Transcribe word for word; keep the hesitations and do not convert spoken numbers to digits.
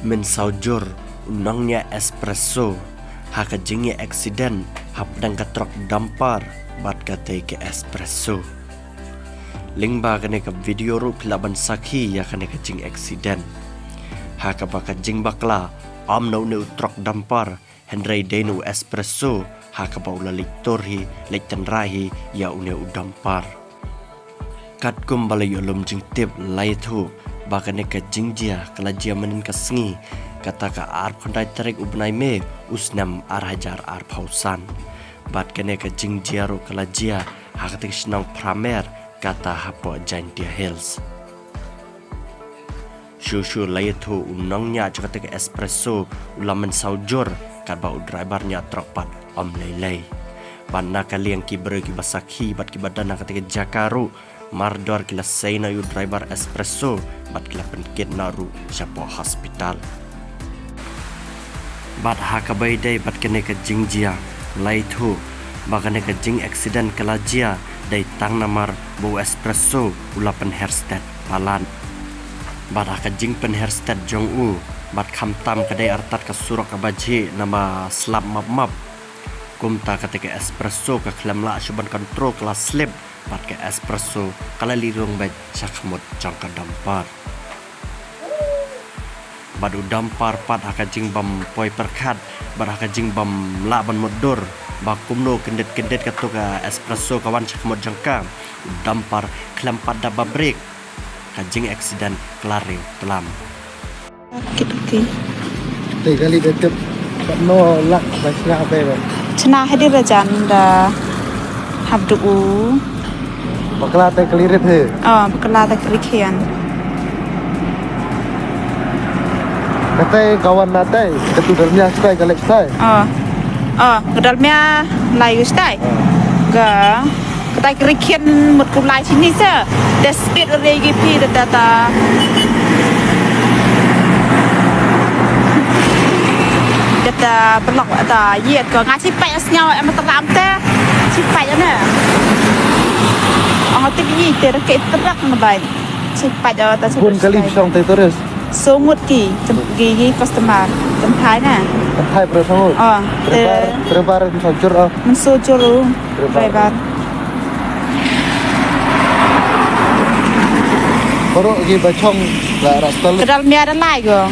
Mynsaw jur u nongñiah espresso ha ka jingïa accident hapdeng ka trok dumper bad katei ka espresso. Lyngba kane ka video ruh phi lah ban sakhi ïa kane ka jing accident ha kaba ka jingbakla ym na une u trok dumper, hynrei dei na u espresso ha kaba u la leit tur hi, leit tynrai hi ïa une u dumper. Katkum ba la ïoh lum jingtip, la ïathuh ba kane ka jingjia ka la jia mynhynnin ka sngi, kata ka arphew khyndai tarik u bnai May u snem ar hajar arphew san. Bad kane ka jingjia ruh ka la jia ha kata ka shnong Pramer, kata hapoh Jaintia Hills. Shuh shuh la ïathuh u nongñiah jong kata ka espresso u la mynsaw jur, katba u driver ñiah trok pat ym lei lei. Bad na ka liang ki briew kiba sakhi bad kiba don ha kata ka jaka ruh, mardor ki la sei noh ïa u driver espresso bad ki la pynkit noh ruh shapoh hospital. Bad ha kaba ïadei bad kane ka jingjia, la ïathuh ba kane ka jing accident ka la jia dei tang namar ba u espresso u la pynher stet palat. Bad ha ka jingpynher stet jong u, bad khamtam ka dei artat ka surok kaba jhieh namar slap map map, kumta kata ka espresso ka khlem lah shuh ban kontrol, ka la slip bad ka espresso ka la leit rung beit sha khmut jong ka dumper. Bad u dumper pat ha ka jingbym poi pyrkhat bad ha ka jingbym lah ban mutdur ba kumno kyndit kyndit kato ka espresso ka wan sha khmut jong ka, u dumper khlem pat da ba brake, ka jing accident ka la riewtlam. Kit ki. Te kali da tip katno lak ba sngap ba. Chna hadi rajan da hap du u. Bakla te kali rit he. Oh, bakla te kali khian. Kate kawan na te, katu dalmia stai ka lek stai. Oh. Oh, ka dalmia lai u stai. Ka Kata ka ri khian mut ku lai sini sa. Te speed re gi phi da ta ta. Da ta pelok ta yet ko nga si pai as nyaw em ta ram te. Si pai ne. Ang ti bi te re ke terak na bai. Si pai da ta si. Bun kali song te terus. So ngut ki, tem-, ki, ki customer, tem thai na. Tem thai bro sangut. Oh, Terbar, te- terbar em sojur oh. Men sojur oh. Terbar. Driver. Baru ki bachong la rastal. Kedal mia da lai go.